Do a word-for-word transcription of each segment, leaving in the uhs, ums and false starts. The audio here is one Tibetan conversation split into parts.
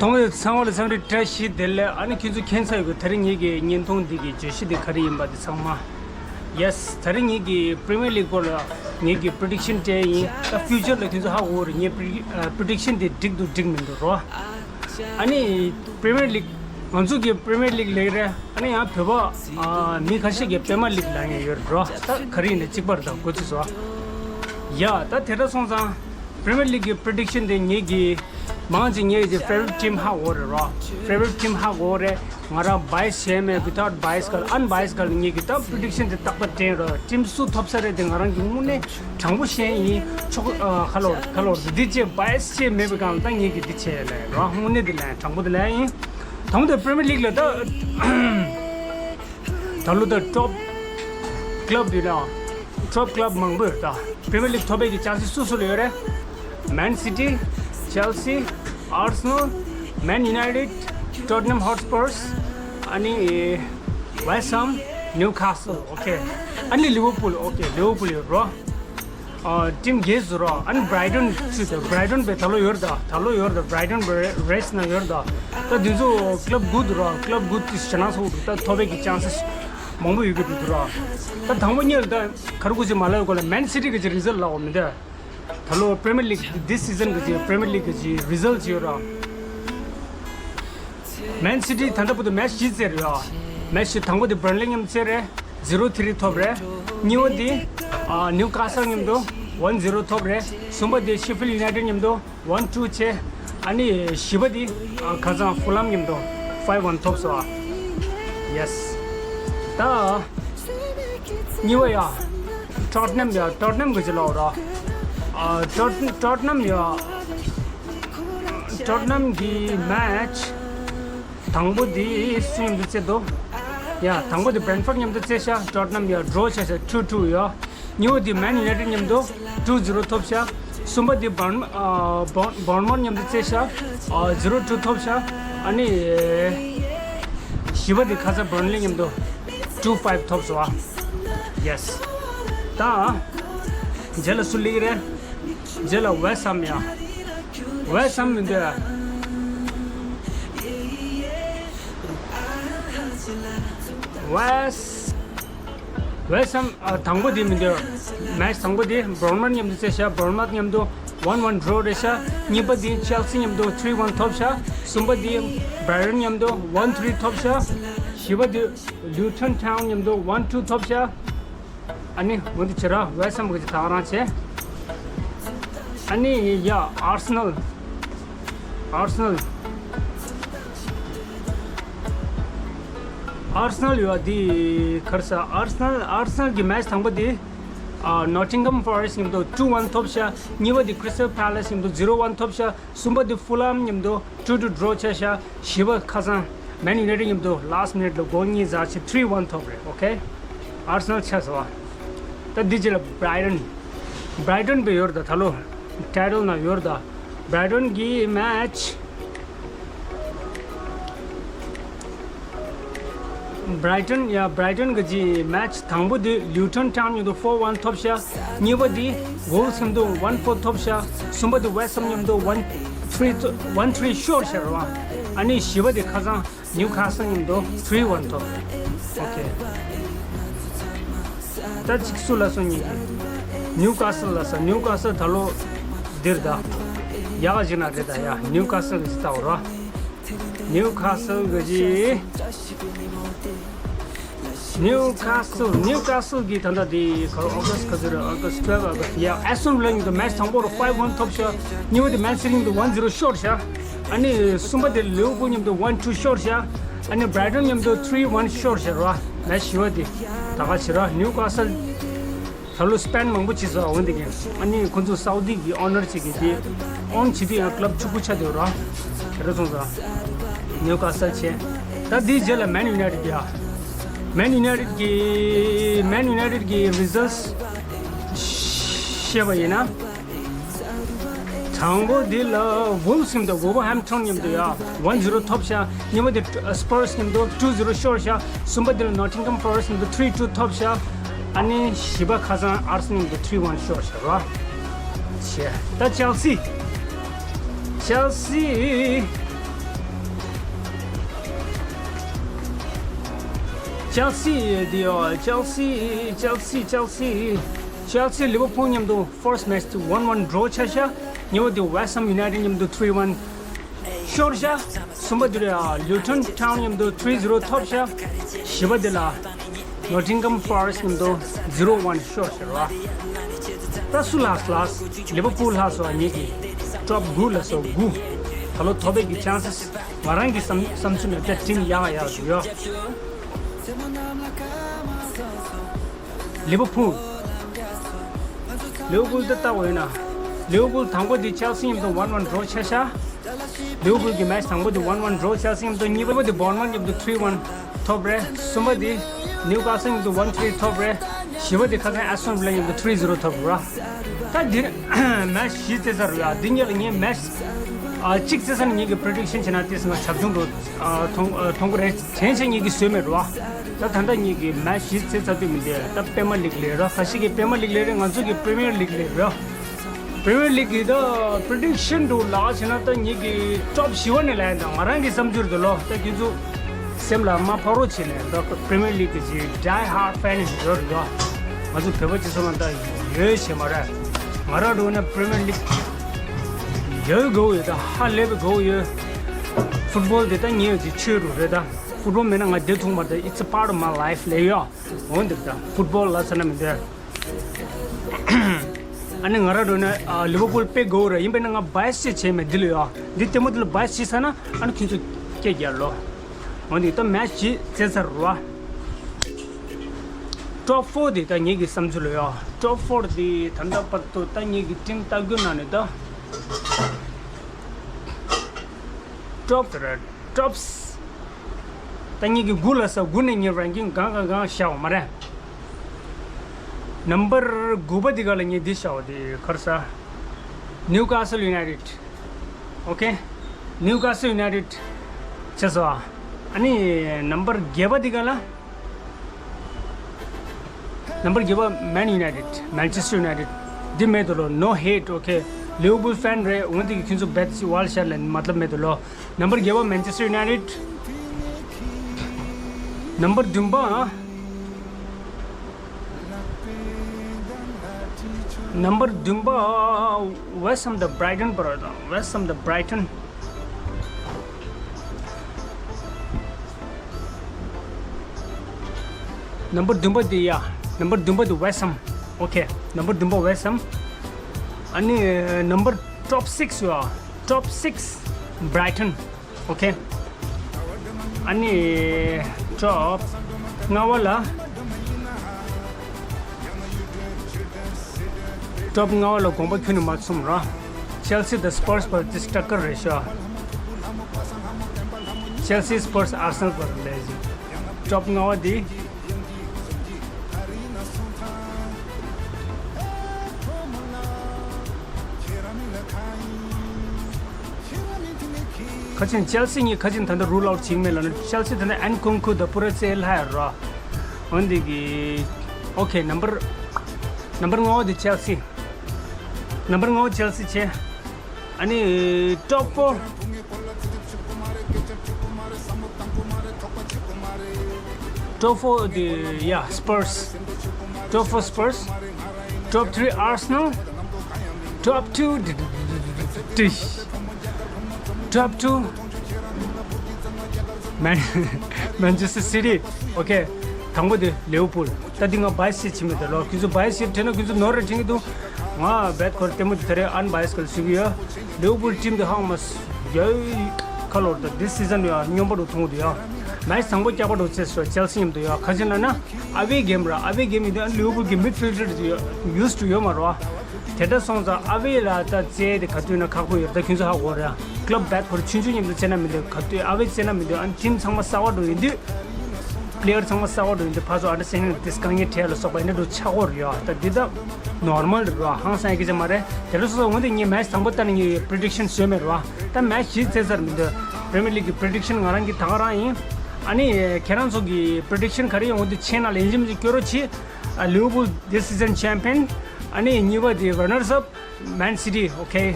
ཚང་མ་ཚང་མ་ལ་འཚམས་འདྲི་བཀྲ་ཤིས་བདེ་ལེགས། ཨ་ནི་ཁྱེད་ཚོ་མཁྱེན་ཚར་ཡོད་གི། དེ་རིང་ངེད་ཀྱི་བརྙན་ཐུང་འདི་གི་བརྗོད་གཞི་འདི་ག་རེ་ཡིན་པ་འདི་ཚང་མ། Yes། དེ་རིང་ངེད་ཀྱི་Premier League སྐོར་ལ་ངེད་ཀྱི་prediction སྤྲད་ཡིན། ད་future ལ་ཁྱེད་ཚོ་ཧ་གོ་རེད། ངའི་pre- ཨ་prediction འདི་འགྲིག་འདུག་འགྲིག་མི་འདུག་རོ། ཨ་ནི་Premier League ང་ཚོ་གི་Premier League ལབ་རེད། ཨ་ནི་ཡང་བོད་པ་ཨ་མི་ཁ་ཤས་ཀྱིས་པད་མ་ལིག་ལབ་མཁན་ཡོད་རེད་རོ། ད་ག་རེ་ཡིན་ན་གཅིག་པ་རེད། ད་གོ་ཚིག་སོ། ཡ་ད་དེ་འདྲ་སོང་ཙང་Premier League གི་prediction དེ་ངེད་ཀྱི་མང་ཆེ་ངེད་ཀྱི་favourite team ཧ་གོ་རེད་རོ། favourite team ཧ་གོ་རེད། ང་རང་bias བྱས་མེད། without bias སྒང་unbiased སྒང་ངེད་ཀྱི་ད་prediction དེ་རྟག་པར་དྲན་རོ། team སུ་ཐོབ་ས་རེད་དེ་ང་རང་གི་དངོས་གནས་དྲང་པོ་བཤད་ཡིན། ཆོག་ཨ་ཁ་ལོ་ཁ་ལོ་འདི་བྱས་bias བྱས་མེད་པའི་སྒང་ལ་ད་ངེད་ཀྱི་འདི་བྱས་ལས་རོ། དངོས་གནས་འདི་ལས་དྲང་པོ་འདི་ལས་ཡིན། དང་པོ་དེ་Premier League ལ་ད། ད་ལོ་ད་top club ཡོད་ན། top club མང་པོ་ཡོད། ད་Premier League ཐོབ་པའི་གི་chances སུ་སུ་ལ་ཡོད་རེད། Man City, Chelsea, Arsenal, Man United, Tottenham Hotspurs, ཨ་ནི་West Ham, Newcastle, okay. ཨ་ནི་Liverpool, okay, Liverpool ཡོད་རོ། ཨ་team བརྒྱད་ཟེར་རོ། ཨ་ནི་Brighton ཚུད་དེ། Brighton བས་ད་ལོ་ཡོད་རེད་ད། ད་ལོ་ཡོད་རེད་ད། Brighton བས་race ནང་ཡོད་རེད་ད། ད་དེ་ཚོ་club good རོ། club good དེ་ཞེ་ན་སོ་ད་ཐོབ་པའི་གི་chances མང་པོ་ཡོད་གི་འདུག་རོ། ད་དང་པོ་ཉིད་ལ་ད་ག་རེ་གོ་ཅི་མ་ལབ་གོ་ལ། Man City གི་ཅི་result ལབ་འོ་མི་འདུག་ད་ལོ་Premier League this season གི་ཅི་Premier League གི་ཅི་result ཅི་ཡོད་རོ། Man City ད་ལྟ་བར་དུ་match བཞི་རྩེད་རེད་ཡ། match དང་པོ་དེ་Burnley མཉམ་རྩེད་རེད། zero three ཐོབ་རེད། གཉིས་པ་དེ་ཨ་Newcastle མཉམ་དུ་one zero ཐོབ་རེད། གསུམ་པ་དེ་Sheffield United མཉམ་དུ one two བྱས། ཨ་ནི་བཞི་པ་དེ་ཨ་ཁ་སང་Fulham མཉམ་དུ five one ཐོབ་སོང་ཨ། Yes། ད་གཉིས་པ་ཡ་Tottenham ཡ། Tottenham གི་ཅི་ལོག་ར། ཨ་Tot- Tottenham ཡ། Tottenham གི་match དང་པོ་དེ་སུ་མཉམ་དུ་རྩེད་དོ། ཡ་དང་པོ་དེ་Brentford མཉམ་དུ་རྩེད་ཤག Tottenham ཡ་draw བྱས་ཤག two two ཡ། གཉིས་པ་དེ་Man United མཉམ་དུ་two zero ཐོབ་ཤག་གསུམ་པ་དེ་Bourne- ཨ་Bourne- Bournemouth མཉམ་དུ་རྩེད་ཤག་ཨ་zero two ཐོབ་ཤག་ཨ་ནི་བཞི་པ་དེ་ཁ་སང་Burnley མཉམ་དུ་two five ཐོབ་སོང་ཨ། Yes། ད་རྗེས་ལ་སུ་སླེབས་རེད། རྗེས་ལ་West Ham ཡ། West Ham མི་འདུག West- West Ham ཨ་དང་པོ་དེ་མི་འདུག match དང་པོ་དེ་Bournemouth མཉམ་དུ་རྩེད་ཤག Bournemouth མཉམ་དུ་one one draw རེད་ཤག་གཉིས་པ་དེ་Chelsea མཉམ་དུ three one ཐོབ་ཤག་གསུམ་པ་དེ་Brighton མཉམ་དུ one three ཐོབ་ཤག་བཞི་པ་དེ་Luton Town མཉམ་དུ one two ཐོབ་ཤག་ཨ་ནི་འོ་འདི་བྱེད་ར། West Ham གི་ཅི་ད་ག་རང་བྱེད། ཨ་ནི་ཡ་Arsenal། Arsenal། Arsenal ཡོད་འདི་གར་ས། Arsenal- Arsenal གི་match དང་པོ་འདི་ཨ་Nottingham Forest མཉམ་དུ་two one ཐོབ་ཤག་གཉིས་པ་འདི་Crystal Palace མཉམ་དུ zero one ཐོབ་ཤག་གསུམ་པ་འདི་Fulham མཉམ་དུ two two draw བྱས་ཤག་བཞི་པ་ཁ་སང་Man United མཉམ་དུ་last minute ལ་གོལ་གཉིས་ཟ་ཆེ་three one ཐོབ་རེད། Okay། Arsenal ཆགས་སོང་བ། ད་འདི་རྗེས་ལ་Brighton། Brighton བས་ཡོད་རེད་ད། ད་ལོ་title ནང་ཡོད་རེད་ད། Brighton གི་match Brighton ཡ། Brighton གི་ཅི་match དང་པོ་དེ་Luton Town མཉམ་དུ four one ཐོབ་ཤག་གཉིས་པ་དེ་Wolves མཉམ་དུ one four ཐོབ་ཤག་གསུམ་པ་དེ་West Ham མཉམ་དུ one three one three ཤོར་ཤག་རེད་བ། ཨ་ནི་བཞི་པ་དེ་ཁ་སང་Newcastle མཉམ་དུ three one ཐོབ། Okay། ད་ཅིག་སུ་ལ་སོང་ཉིན་Newcastle ལ་ས། Newcastle ད་ལོ་འདིར་ད་ཡག་ག་ཅིག་ན་རེད་ད་ཡ། Newcastle གི་ཅི་ལྟ་བ་ར། Newcastle གི་ཅི། Newcastle Newcastle གི་ད་ལྟ་དེ་ག་རེ་August ག་ཚོད་རེད། August twelve August ཡ། Aston Villa མཉམ་དུ་match དང་པོ་རུ་five one ཐོབ་ཤག་གཉིས་པ་དེ་Man City མཉམ་དུ one zero ཤོར་ཤག་ཨ་ནི་གསུམ་པ་དེ་Liverpool མཉམ་དུ one two ཤོར་ཤག་ཨ་ནི་Brighton མཉམ་དུ three one ཤོར་ཤག་ར། match བཞི་པ་དེ་ད་ག་བྱེད་ར། Newcastle ད་ལོ་spend མང་པོ་བྱས་སོང་འོན་ཏེ་གི། ཨ་ནི་ཁོ་ཚོ་Saudi གི་owner ཅིག་གིས་དེ་own བྱེད་དུས་ཡང་club ཕྱུག་པོ་ཆགས་བསྡད་ར། དེ་ར་སོང་ཙང་Newcastle བྱས། ད་དེའི་རྗེས་ལ་Man United གི་ཡ། Man United གི་Man United གི་results བཤད་པ་ཡིན་ན། དང་པོ་འདི་ལ་Wolves མཉམ་དུ་Wolverhampton མཉམ་དུ་ཡ་one zero ཐོབ་ཤག་གཉིས་པ་དེ་Spurs མཉམ་དུ two zero ཤོར་ཤག་གསུམ་པ་དེ་ལ་Nottingham Forest མཉམ་དུ three two ཐོབ་ཤག་ཨ་ནི་བཞི་པ་ཁ་སང་Arsenal མཉམ་དུ three one ཤོར་ཤག་ར། བྱས། ད་Chelsea། Chelsea། Chelsea དེ་ཡོ། Chelsea Chelsea Chelsea Chelsea Liverpool མཉམ་དུ་first match དེ་one one draw ཆགས་ཤག་གཉིས་པ་དེ་West Ham United མཉམ་དུ three one ཤོར་ཤག་གསུམ་པ་དེ་རེད་ཨ། Luton Town མཉམ་དུ three zero ཐོབ་ཤག་བཞི་པ་དེ་ལ་Nottingham Forest མཉམ་དུ zero one ཤོར་ཤག་ར། ད་སུ་ལགས་ལགས། Liverpool ལགས་སོ་ངེད་ཀྱི་top དགུ་ལ་སོ་དགུ། ད་ལོ་ཐོབ་པའི་གི་chances ང་རང་གི་བསམ་བསམ་ཚུལ་ནང་ད་team ཡག་ཡག་ཞུ་ཡོ། Liverpool Liverpool ད་ལྟ་འོ་ཡིན་ན། Liverpool དང་པོ་དེ་Chelsea མཉམ་དུ་one one draw ཆགས་ཤག Liverpool གི་match དང་པོ་དེ་one one draw Chelsea མཉམ་དུ། གཉིས་པ་དེ་Bournemouth མཉམ་དུ three one ཐོབ་རེད། གསུམ་པ་དེ་Newcastle མཉམ་དུ one three ཐོབ་རེད། བཞི་པ་དེ་ཁ་སང་Aston Villa མཉམ་དུ three zero ཐོབ་རེད། ད་འདིར་match བཞི་རྩེ་ས་རེད་ཡ། འདི་གཉིས་ལ་ངས་match ཨ་གཅིག་རྩེ་ས་ནས་ངེད་ཀྱི་prediction བྱས་ན་དེ་སྔ་བྱབ་ཆུང་དུ་ཨ་མཐོང་ཨ་མཐོང་གི་རེད། དྲན་ཆེ་ངེད་ཀྱིས་བཟོས་མེད་རེད་བ། ད་ད་ལྟ་ངེད་ཀྱི་match བཞི་རྩེ་ཚར་དུས་མི་འདུག་ད་པད་མ་ལིག་ལས་རོ། ཁ་ཤས་ཀྱི་པད་མ་ལིག་ལས་རེད། ང་ཚོ་གི་Premier League ལས་རོ། Premier League གི་ད་prediction དུ་ལག་བྱས་ན་ད་ངེད་ཀྱི་top བཞི་བ་ནས་ལ་ཡིན་ད་ང་རང་གི་བསམ་ཚུལ་དུ་ལོ། ད་ཁྱེད་ཚོ་སེམས་ལ་མ་ཕོག་རོགས་བྱས་ནས་ད་Premier League གི་ཅིག་die hard fan ཞིག་ཡོད་རེད་ཡོ། ང་ཚོ་བོད་པ་སྤྱི་ཚོགས་ནང་ད་ཡོད་ཞེ་མ་རེད། ང་རང་འགྲོ་ན་Premier League ཡོད་དགོས་ཡོད། ད་ཧ་ལས་པའི་དགོས་ཡོད། Football དེ་ད་ཉེ་ཡོད་ཅིག་ཆོས་རུ་རེད་ད། Football མེད་ན་ང་བསྡད་ཐུབ་མ་རེད། It's a part of my life ལས་ཡོ། འོན་ཏེ་ད་football ལ་ཟེར་ན་མི་འདོད། ཨ་ནི་ང་རང་འགྲོ་ན་ཨ་Liverpool དཔེ་དགོས་རེད། ཡིན་པས་ན་ང་bias ཅིག་བྱས་མེད་འདི་ལ་ཡོ། འདི་ལྟད་མོ་འདི་ལ་bias བྱས་ཚར་ན་ཨ་ནི་ཁྱོད་ཚོ་སྐད་རྒྱག་ལོ། འོན་ཏེ་ད་match བཞི་རྩེ་ཚར་རོ། Top four དེ་ད་ངེད་ཀྱི་བསམ་ཚུལ་ལ་ཡོ། Top four དེ་ད་ལྟ་བར་དུ་ད་ངེད་ཀྱི་team ལྟ་རྒྱུ་ནང་ནས་ད་top དེ་རེད། Tops ད་ངེད་ཀྱི་དགུ་ལ་ས་དགུ་ནས་ངེད་ranking གང་གང་གང་བཞག་པ་མ་རེད། Number དགུ་པ་དེ་ག་ལ་ངེད་འདི་བཞག་པ་དེ་གར་ས་Newcastle United Okay Newcastle United བྱས་སོ། ཨ་ནི་number བརྒྱད་པ་འདི་ག་ལ། Number བརྒྱད་པ་Man United Manchester United འདི་མེད་དུ་ལོ། No hate okay Liverpool fan རེད། འོན་ཏེ་ཁྱོད་ཚོ་bet ཅིག་ཝལ་ཤར་ལ་མ་ལབ་མེད་དུ་ལོ། Number བརྒྱད་པ་Manchester United Number བདུན་པ། Number བདུན་པ་West Ham དང་Brighton བར་དང་West Ham དང་Brighton། Number བདུན་པ་དེ་ཡ། Number བདུན་པ་དེ་West Ham okay Number བདུན་པ་West Ham ཨ་ནི་number top six ཡ། Top six Brighton okay ཨ་ནི་top ལྔ་པ་ལ། Top ལྔ་པ་ལ་དགོངས་པ་ཁྱོན་ནས་མ་ཚོམ་ར། Chelsea དང་Spurs བར་དེ་སྐྲག་གི་རེད་ཤག Chelsea Spurs Arsenal བར་ལས་ཤིག Top ལྔ་པ་དེ། ཁ་ཆེན་Chelsea གཉིས་ཁ་ཆེན་ད་ལྟ་rule out བྱེད་ཀྱི་མེད་ལབ་ན། Chelsea ད་ལྟ་Nkunku དང་པུ་ར་ཙེ་ལྷ་ཡ་རོ། འོན་ཏེ་གི་okay number number ལྔ་པ་དེ་Chelsea། Number ལྔ་པ་Chelsea བྱས། ཨ་ནི་top four། Top four དེ་ཡ་Spurs། Top four Spurs། Top three Arsenal། Top two Top two Man Manchester City okay དང་པོ་དེ་Liverpool ད་འདི་ང་bias བྱེད་ཕྱིན་མེད་དེ་ལོ། ཁྱོད་ཚོ་bias བྱེད་དྲན་ན་ཁྱོད་ཚོ་ནོར་རེ་དྲན་གྱི་འདུག་ང་bet ཁོར་ལྟད་མོ་དེ་ད་རེས་unbiased ག་ལ་ཞུ་གི་ཡོད། Liverpool team དེ་ཧང་མ་ཡོད་ཁ་ལོར་དང་this season ཡོད་སྙོམས་པ་རུ་མཐོང་གི་འདུག་ཡ། Match དང་པོ་སྐྱག་པ་རུ་ཚེས་སོ་Chelsea མཉམ་དུ་ཡོད། ཁ་ཆེན་ལ་ན་away game ར། Away game ཡིན་དུས་Liverpool གི་midfielder དེ་used to ཡོད་མ་རོ། དེ་འདྲ་སོང་ཙང་away ལ་ད་རྩེ་དེ་ག་དུས་ན་ཁག་པོ་ཡོད། ད་ཁྱོད་ཚོ་ཧ་གོ་ར། Club bet ཁོར་ཆུང་ཆུང་མཉམ་དུ་རྩེ་ན་མི་འདུག་ག་དུས་away རྩེ་ན་མི་འདུག་ཨ་team ཚང་མ་གསར་པ་འགྲོ་ཡིན་དུས། Player ཚང་མ་གསར་པ་འགྲོ་ཡིན་དུས་ཕར་ཚུར་understanding དེ་དཀའ་ངལ་འཕྲད་ལ་སོགས་པ་ཡིན་ན་འགྲོ་ཆགས་ཀྱི་ཡོད་ར། ད་འདི་ད་normal རེད་ར། ཧང་སང་ཡ་སྐད་ཆ་མ་རེད། དེ་འདྲ་སོང་ཙང་འོན་ཏེ་ངས་match དང་པོ་ལྟ་ན་ངས་prediction བཟོས་མེད་ར། ད་match བཞི་རྩེ་ཚར་མི་འདུག Premier League གི་prediction ང་རང་གི་ད་ག་རང་ཡིན། ཨ་ནི་ཁྱེད་རང་ཚོ་གི་prediction ག་རེ་ཡོང་འོན་ཏེ་ཆེ་ན་ལན་ཞིམ་ཅིག་སྐྱོར་རོགས་གྱིས། Liverpool this season champion ཨ་ནི་གཉིས་པ་དེ་runners up Man City, okay.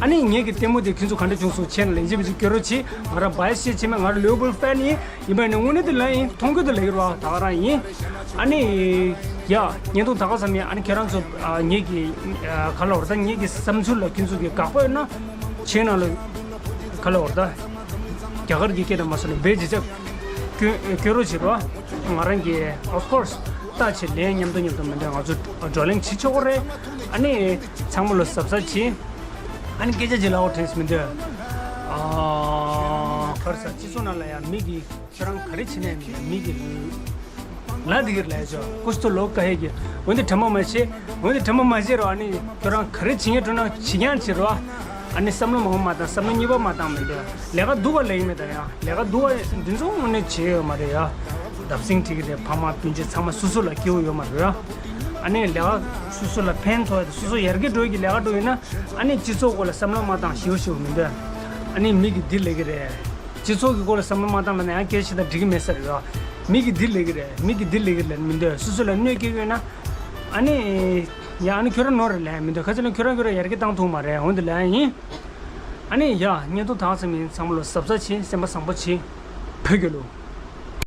ཨ་ནི་ངེད་ཀྱི་ལྟད་མོ་དེ་ཁྱེད་ཚོ་ག་འདྲ་བྱུང་སོང་། ཁྱེད་རང་ལན་བརྒྱབ་ཅིག་སྐྱོན་རོགས་གྱིས། ང་རང་bias བྱེད་ཆེ་མེད། ང་རང་Liverpool fan ཡིན། ཡིན་པ་ནི་དངོས་གནས་དེ་ལ་ཡིན་མཐོང་གི་འདུག་ལབ་ཀྱི་རེད་བ། ད་ག་རང་ཡིན། ཨ་ནི་ཡ་བརྙན་ཐུང་ད་ག་ཙམ་ཡིན། ཨ་ནི་ཁྱེད་རང་ཚོ་ཨ་ངེད་ཀྱི་ཨ་ག་ལབ་དགོས་རེད། ད་ངེད་ཀྱི་བསམ་ཚུལ་ལ་ཁྱེད་ཚོ་གི་དགག་པ་ཡོད་ན་ཆེ་ནང་ལ་ག་ལབ་དགོས་རེད། ད་རྒྱ་གར་གྱི་སྐད་དང་མ་སོང་ནས་བེད་ཅི་ཆག་སྐྱོན་སྐྱོན་རོགས་བྱེད་རོགས། ང་རང་གི་of course ལྟ་བྱེད་ལན་མཉམ་དུ་མཉམ་དུ་མི་འདོད། ང་ཚོ་བགྲོ་གླེང་བྱེད་ཆོག་གི་རེད། ཨ་ནི་ཚང་མ་ལོ་གཟབ་གཟབ་བྱེད། ཨ་ནི་སྐད་ཆ་ཅིག་ལབ་དགོས་དྲན་མི་འདོད། ཨ་ག་རེ་ཟ། སྤྱི་ཚོགས་ནང་ལ་ཡང་མི་གིས་ཁྱོད་རང་ག་རེ་བྱེད་ནས་མི་གི་ལ་དེ་གིར་ལས་ཆོག་ཀུ་སྟོ་ལོ་ཀ་ཧེ་གི། འོན་ཏེ་དྲི་མ་མ་བྱེད། འོན་ཏེ་དྲི་མ་མ་བྱེད་རོགས། ཨ་ནི་ཁྱོད་རང་ག་རེ་བྱེད་ངེས་འགྲོ་ན་བྱེད་ཀྱང་བྱེད་རོགས། ཨ་ནི་བསམ་བློ་མང་པོ་མ་བཏང་། བསམ་བློ་གཉིས་པ་མ་བཏང་མི་འདོད། ལས་ཀ་སྡུག་པ་ལས་ཀྱི་མེད་ད་ཡ། ལས་ཀ་སྡུག་པ་འདི་ཚོ་དངོས་གནས་བྱེད་ཡོད་མ་རེད་ཡ། བརྡབ་གསིག་འགྲིག་གི་རེད། ཕ་མ་སྤུན་མཆེད་ཚང་མ་སོ་སོ་ལ་སྐྱིད་པོ་ཡོད་མ་རེད་ཡ། ཨ་ནི་ལས་ཀ་སོ་སོ་ལ་ཕན་ཐོགས་ཡ་དང་སོ་སོ་ཡར་རྒྱས་འགྲོ་ཡ་གི་ལས་ཀ་འགྲོ་ཡིན་ན། ཨ་ནི་སྤྱི་ཚོགས་སྐོར་ལ་བསམ་བློ་མ་བཏང་། ཞེ་པོ་ཞེ་པོ་མི་འདོད། ཨ་ནི་མི་གིས་འདི་ལས་ཀྱི་རེད། སྤྱི་ཚོགས་ཀྱི་སྐོར་ལ་བསམ་བློ་མ་བཏང་ན་ཡང་སྐད་ཆ་དང་འགྲིག་གི་མེད་ས་རེད་བ། མི་གིས་འདི་ལས་ཀྱི་རེད། མི་གིས་འདི་ལས་ཀྱི་རེད་མི་འདོད། སོ་སོ་ལ་གནོད་སྐྱེལ་གྱི་ཡོད་ན། ཨ་ནི་ཡ། ཨ་ནི་ཁྱོད་རང་ནོར་རེད་ལབ་མི་འདོད། ག་ཚོད་ལ་ཁྱོད་རང་ཁྱོད་རང་ཡར་རྒྱས་བཏང་ཐུབ་མ་རེད། འོན་ཏེ་ལབ་ཡིན། ཨ་ནི་ཡ། བརྙན་ཐུང་ད་ག་ཙམ་ཡིན། ཚང་མ་ལོ་གཟབ་གཟབ་བྱེད། སེམས་པ་བཟང་པོ་བྱེད། བོད་རྒྱལ་ལོ།